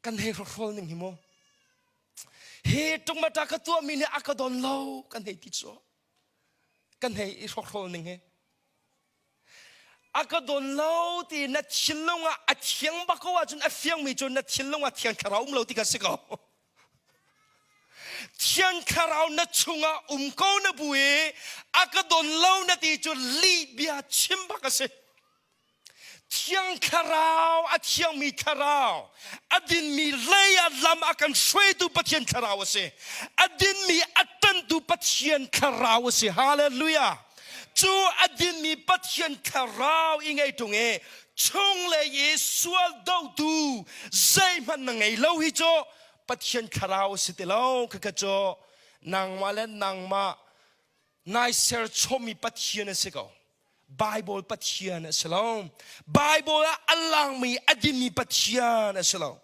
Kan hei hrokhrawl ning hi mu. Hi tungmata ka tuahmi nih a ka don lo kan hei ti cu. Kan hei i hrokhrawl ning hi. A ka don lo ti na thinlung ah a thiang bak ko ahcun a fiangmi cu na thinlung ah thiang thlarau um lo ti kha si ko. Thiang thlarau na chungah um ko na bu i a ka don lo na ti cu lih bia chim bak a si. Thiang thlarau, a thiangmi thlarau, a dinmi lei ah lam a kan hruaitu Pathian thlarau a si. A dinmi a ṭantu Pathian thlarau a si. Hallelujah. Cu a dinmi Pathian thlarau i ngei ṭung i chunglei i sual dotu zeihmanh na ngei lo hi cu Pathian thlarau a si ti lo. Khakha cu nangmah le nangmah nai serchommi Pathian a si ko. Bible Pathian a si lo. Bible ah a langmi a dinmi Pathian a si lo.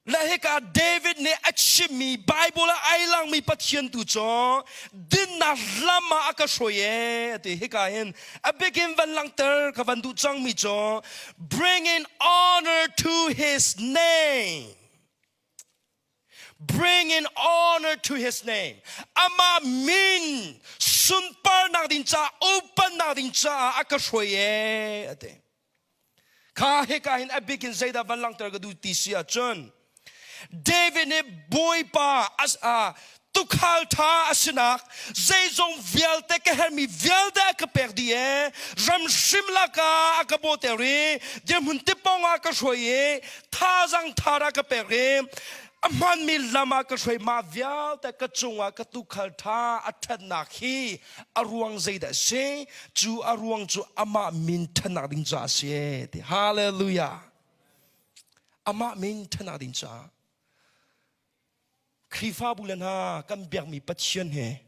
Le hika David nih a chimmi Bible ah ai langmi Pathian tu cu dinnak lam ah a ka hruai e ti hika hin a bikin van langhter ka van duh cangmi cu bringing honor to his name. Bringing honor to his name. Amah min sunparnak ding ca upannak ding caah a ka hruai e ati. Kha hika hin a bik in zeidah van langhter ka duh ti si ahcun David nih Bawipa as a tukhal tha a sinak zeizong vialte ka hermi vialte a ka pek dih e ram hrim laka a ka bawter i dirhmun tipong ah ka hruai i thazang thar a ka pek i a hmanmi lam ah ka hruai mah vialte ka cungah ka tukhal tha a ṭhatnak hi a ruang zeidah a si cu a ruang cu amah min ṭhatnak ding caah a si ti hallelujah amah min ṭhatnak ding caah Khrihfabu le hna kan biakmi Pathian he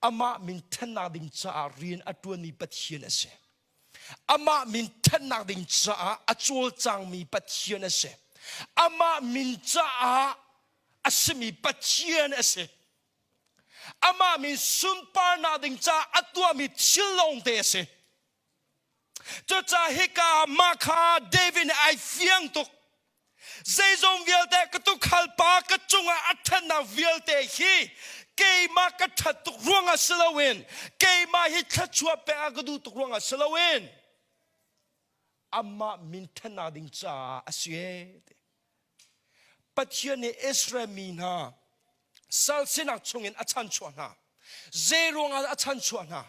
amah min ṭhatnak ding caah rian a ṭuanmi Pathian a si. Amah min ṭhatnak ding caah a cawlcangmi Pathian a si. Amah min caah a simi Pathian a si. Amah min sunparnak ding caah a tuahmi thil lawngte a si. Cucaah hika mah kha David nih ai fiang tuk. Zeizong vialte ka tukhal pa ka cungah a ṭhatnak vialte hi keimah ka ṭhat tuk ruangah si loin keimah hi thluachuah pek a ka duh tuk ruangah si loin amah min ṭhatnak ding caah a si ee. Pathian nih Israel mi hna sal sinak chungin a chanchuah hna. Zei ruangah a chanchuah hna?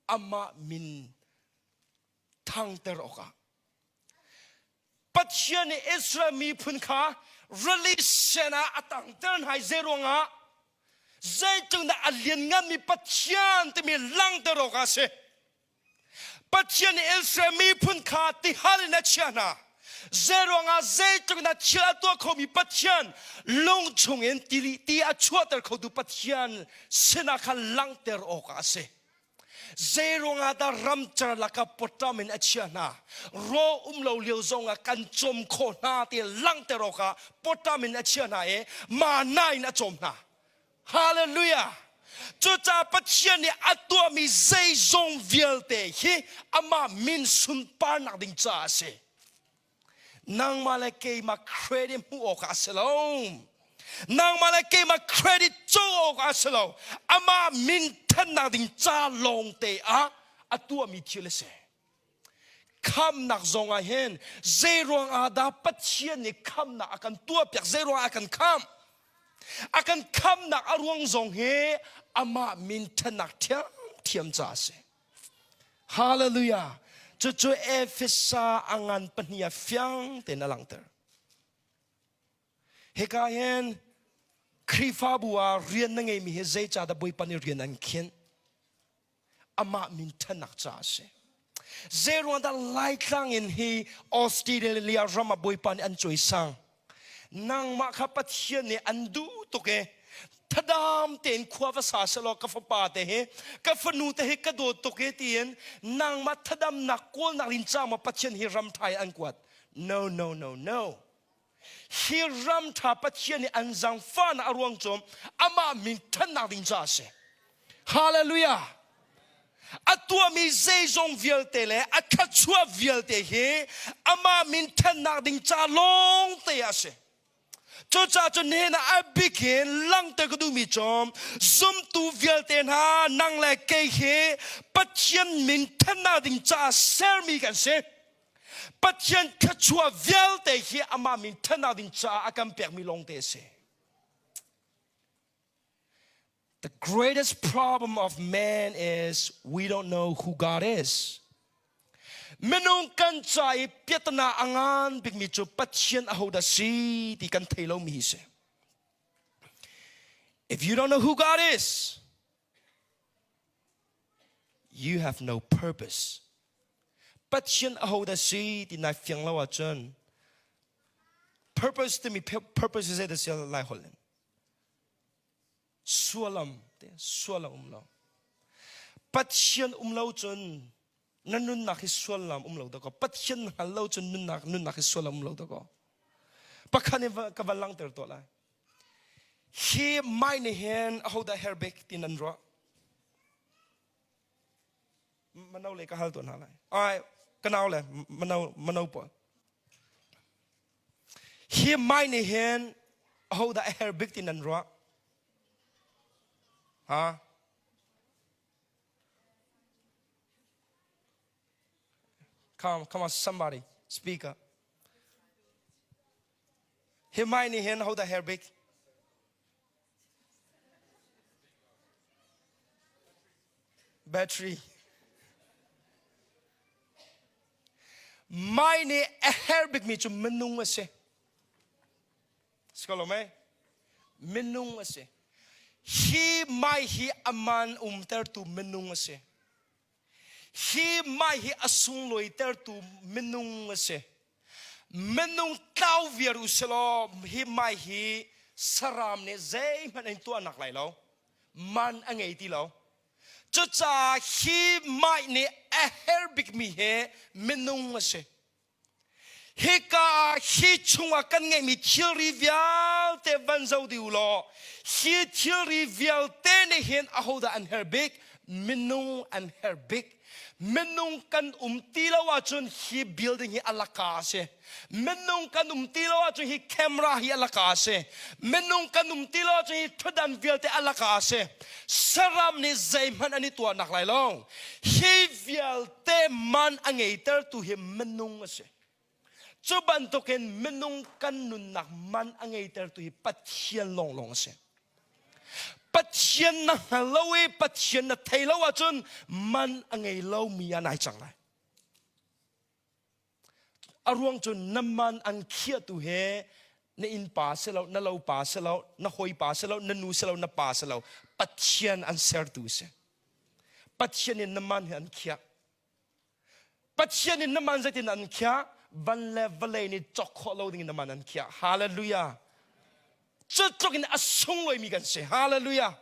Amah min thangter awkah. Pathian nih Israel miphun kha rili sen ah a tangter hna i zei ruangah zeitluk dah a liannganmi Pathian timi langhter awkah a si. Pathian nih Israel miphun kha tihal in a chiah hna. Zei ruangah zeitluk in thil a tuah khomi Pathian lung chungin ti a chuahter khotu Pathian sinah khan langhter awkah a si. Zei ruangah dah ramcar lakah pawṭam in a chiah hna? Raw um lo lio zongah kan cawm khawh hna ti langhter awkah pawṭam in a chiah hna i mana in a cawm hna. Hallelujah! Cucaah Pathian nih a tuahmi zeizong vialte hi amah min sunparnak ding caah a si. Nangmah le keimah credit hmuh awkah a si lo. Nangmah le keimah credit co awkah a si lo. Amah min thannak ding ca lawngte ah a tuahmi thil a si. Khamnak zong ah hin zeiruang ah dah Pathian nih khamnak a kan tuahpiak, zeiruang ah a kan khamh? A kan khamnak a ruang zong hi amah min ṭhatnak ṭhiamṭhiam ca a si. Hallelujah! Cucu Efesa a ngan pahnih ah fiang tein a langhter. Hika hin Khrihfabu ah rian na ngeimi hi zeicahdah Bawipa nih rian an khinh? Amah min ṭhatnak caah a si. Zeiruang dah Laitlang in hi Australia ram ah Bawipa nih an cawisang? Nangmah kha Pathian nih an duh tuk i thadam tein khua va sa selaw ka fapa te hi ka fanu te hi ka dawt tuk i tiin nangmah thadamnak kawlnak in ca maw Pathian hi ram ṭha an kuat? No, no, no, no. Hi ram ṭha Pathian nih an zaangfahnak a ruang cu amah min ṭhannak ding caah a si. Hallelujah! A tuahmi zeizong vialte le a thluachuah vialte hi amah min ṭhannak ding ca lawng te ah a si. Cucaah cun nihin ah a bik in langhter ka duhmi cu zumtu vialte hna nang le kei hi Pathian min ṭhannak ding caah sermi kan si. Pathian thluachuah vialte hi amah min ṭhannak ding caah a kan pekmi lawngte a si. The greatest problem of man is we don't know who God is. Minung kan ca i piatana a ngan bikmi cu Pathian ahodah si ti kan thei lomi hi si. If you don't know who God is, you have no purpose. Pathian ahodah si ti nai fiang lo ahcun purpose timi purpose hi zeidah si lai holh in sualam te sualam um lo Pathian um lo cun na nunnak hi suallam um lo dakaw Pathian hngal lo cun nunnak nunnak hi suallam um lo dakaw. Pakhat in ka van langhter tuah lai. Hi mai nih hin ahodah herbik ti nan ruah? Mano le ka hal tuah hna lai. Ai, ka nau le mano mano pawl. Hi mai nih hin ahodah a her bik ti nan ruah? Ha? Come, come on, somebody, speak up. Hi mai nih hin hodah her bik? Battery. Mai nih a her bikmi cu minung a si. Si ko lo mei? Minung a si. Hi mai hi aman umtertu minung a si. Hi mai hi a sunglawitertu minung a si. Minung tlau viar u silaw hi mai hi saram nih zeihmanh in tuahnak lai lo. Man a ngei ti lo. Cucaah hi mai nih a herh bikmi hi minung a si. Hika ah hi chungah kan ngeihmi thilri vialte van zoh dih u law hi thilri vialte nih hin ahodah an herh bik? Minung an herh bik. Minung kan um ti lo ahcun hi building hi a laka a si. Minung kan um ti lo ahcun hi camera hi a laka a si. Minung kan um ti lo ahcun hi thutdan vialte a laka a si. Saram nih zeihmanh an i tuahnak lai lo. Hi vialte te man a ngeitertu hi minung a si. Cu bantukin minung kan nunnak man a ngeitertu hi Pathian lawnglawng a si. Pathian na hngal lo i Pathian na thei lo ahcun man a ngei lomi ah nai cang lai. A ruang cu na man an khiahtu he na innpa si lo, na lo pa si lo, na hawipa si lo, na nu si lo, na pa si lo, Pathian an sertu si. Pathian in na man hi an khiah. Pathian in na man zeitin an khiah? Van le vawlei nih cawk khawh lo ding in na man an khiah. Hallelujah. Cu tluk in a sunglawi kan si. Hallelujah.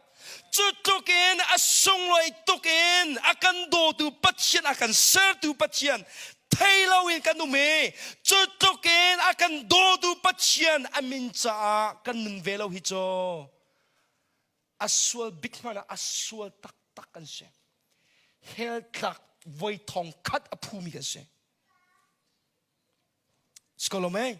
Cu tluk in a sunglawi tuk in a kan dawtu Pathian, a kan sertu Pathian thei lo in kan um i cu tluk in a kan dawtu Pathian a min caah kan nun ve lo hi cu a sual bik hmanh ah a sual taktak kan si. Hell tlak voi thong khat a phumi kan si. Skolome.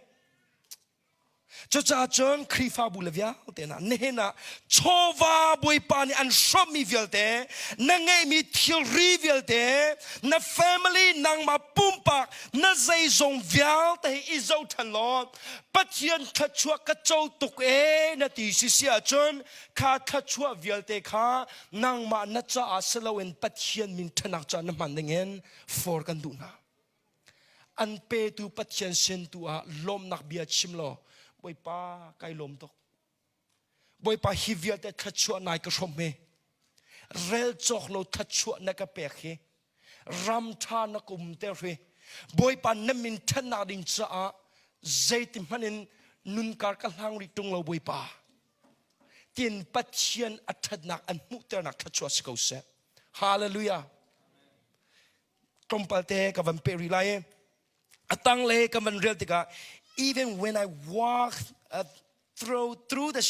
Cucaah cun Khrihfabu le vialte hna nihin ah chawva Bawipa nih an hrawmmi vialte, na ngeihmi thilri vialte, na family, nangmah pumpak, na zeizong vialte hi i zoh ṭhan law Pathian thluachuah ka co tuk ee na ti si si ahcun kha thluachuah vialte kha nangmah na caah si loin Pathian min ṭhanak caah na hman dingin for kan duh hna. An petu Pathian sin tu ah lawmnak bia chim law Bawipa kai lawm tuk. Bawipa hi vialte thluachuah nai ka hrawm hi. Rel cawk lo thluachuah na ka pek hi. Ram ṭha na ka um ter hi. Bawipa na min ṭhatnak ding caah zeiti hmanh in nunkar ka hlang rih ṭung lo Bawipa. Tin Pathian a ṭhatnak an hmuhternak thluachuah si ko seh. Hallelujah. Tlawmpal te ka van peh rih lai i a tanglei ka van rel tikah even when I walk through, through the,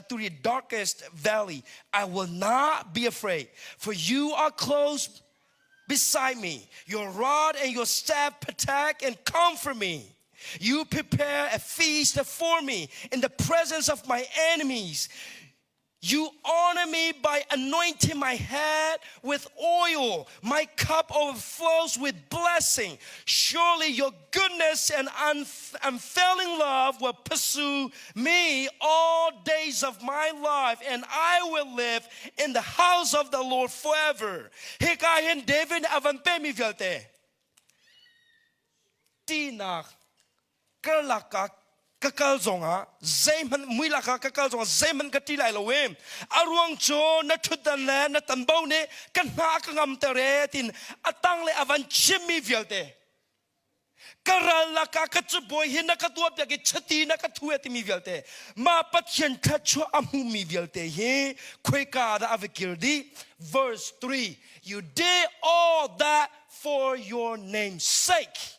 through the darkest valley, I will not be afraid, for you are close beside me. Your rod and your staff protect and comfort me. You prepare a feast for me in the presence of my enemies. You honor me by anointing my head with oil. My cup overflows with blessing. Surely your goodness and unfailing love will pursue me all days of my life, and I will live in the house of the Lord forever. Hika hin David a van pemi vialte. Tinak karlak ah ka kal zongah zeihmanh muilak ah ka kal zongah zeihmanh ka ṭi lai lo i a ruang cu na ṭhutdan le na tanbo nih ka hna a ka ngamter e tiin a tang le a van chimmi vialte ka ral lakah ka cabuai hi na ka tuahpiak i chiti na ka thu e timi vialte mah Pathian thluachuah a hmumi vialte hi khoika dah a va kir dih verse 3 you did all that for your name's sake.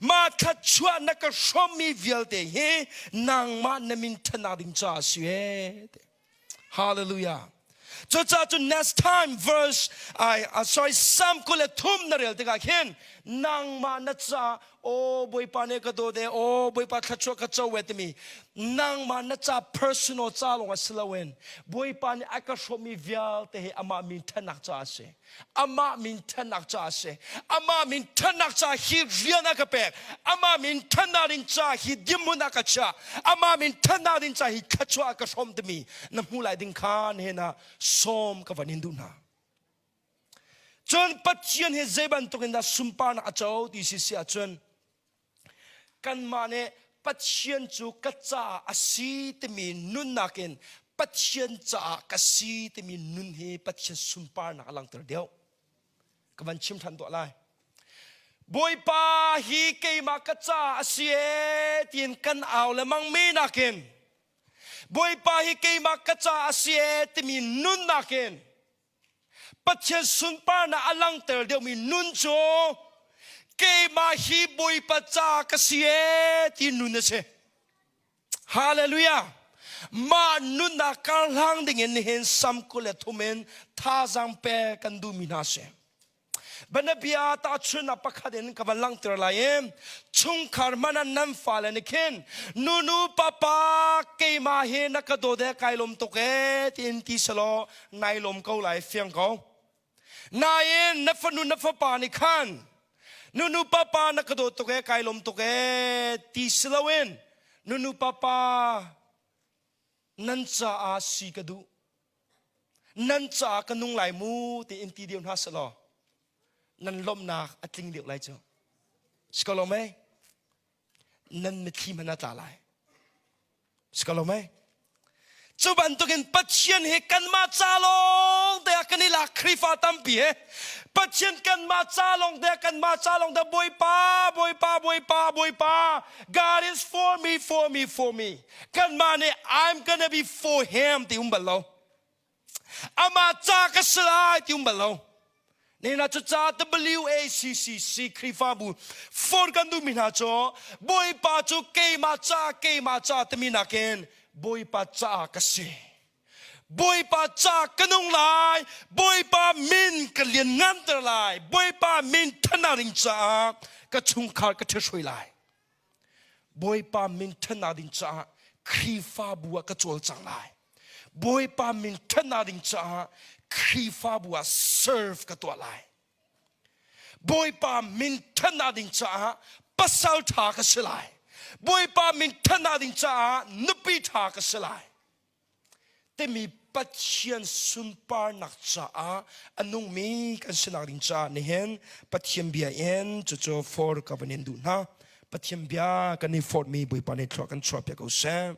Mah thluachuah na ka hrawmmi vialte hi nangmah na min ṭhatnak ding caah a si ee. Hallelujah. Cucaah cun next time verse I sorry Psalm 23 na rel tikah khin nangmah na ca o Bawipa nih ka dawt e o Bawipa thluachuah ka co e timi nangmah na ca personal ca lawng a si loin Bawipa nih a ka hrawmmi vialte hi amah min ṭhatnak caah a si. Amah min ṭhatnak caah a si. Amah min ṭhatnak caah hi rian a ka pek. Amah min ṭhatnak ding caah hi dirhmun a ka chiah. Amah min ṭhatnak ding caah hi thluachuah a ka hrawm timi na hmuh lai ding kha nihin ah sawm ka van in duh hna. Cun Pathian hi zei bantuk in dah sunparnak a co ti si si ahcun Kanmah nih Pathian cu ka caah a si timi nunnak in Pathian caah ka si timi nun hi Pathian sunparnak a langhter deuh. Ka van chim ṭhan tuah lai. Bawipa hi keimah ka caah a si ee tiin kan au lengmang mi nakin Bawipa hi keimah ka caah a si ee timi nunnak in Pathian sunparnak a langhter deuhmi nun cu keimah hi Bawipa ca ka si ee ti nun a si. Hallelujah! Mah nunnak karhlang dingin nihin Sam 23 in thazaang pe kan duhmi hna si. Bianabia tahchunhnak pakhat in ka van langhter lai i chungkhar hmanh ah nan fale nih khin nunu papa keimah hi na ka dawt e kai lawm tuk e tiin ti selaw nai lawm ko lai fiang ko. Nain na fanu na fapa nih khan nunu papa na ka dawt tuk e kai lawm tuk e ti si loin nunu papa nan caah si ka duh nan caah ka nung lai mu tiin ti deuh hna selaw nan lawmhnak a tling deuh lai cu si ko lo mei nan mitthli hmanh a tla lai si ko lo mei cu bantukin Pathian hi kanmah ca lawng te ah kan i lak Khrihfa tampi he Pathian kanmah ca lawng te ah kanmah ca lawng te Bawipa Bawipa Bawipa Bawipa God is for me for me for me Kanmah nih I'm gonna be for him ti um bal lo. Amah ca ka si lai ti um bal lo. Nina cu ca WACCC Khrihfabu for kan duhmi hna cu Bawipa cu keimah ca keimah ca timi nakin Bawipa ca ka si. Bawipa ca ka nung lai. Bawipa min ka lian nganter lai. Bawipa min thanak ding caah ka chungkhar ka ṭhihruai lai. Bawipa min ṭhatnak ding caah Khrihfabu ah ka cawlcang lai. Bawipa min ṭhatnak ding caah Khrihfabu ah serve ka tuah lai. Bawipa min ṭhatnak ding caah pasal ṭha ka si lai. Bawipa min ṭhatnak ding caah nupi ṭha ka si lai. Timi Pathian sunparnak caah a nungmi kan sinak ding caah nihin Pathian bia in cucu for ka van in duh hna. Pathian bia kan i forhmi Bawipa nih thlua kan chuah piak ko seh.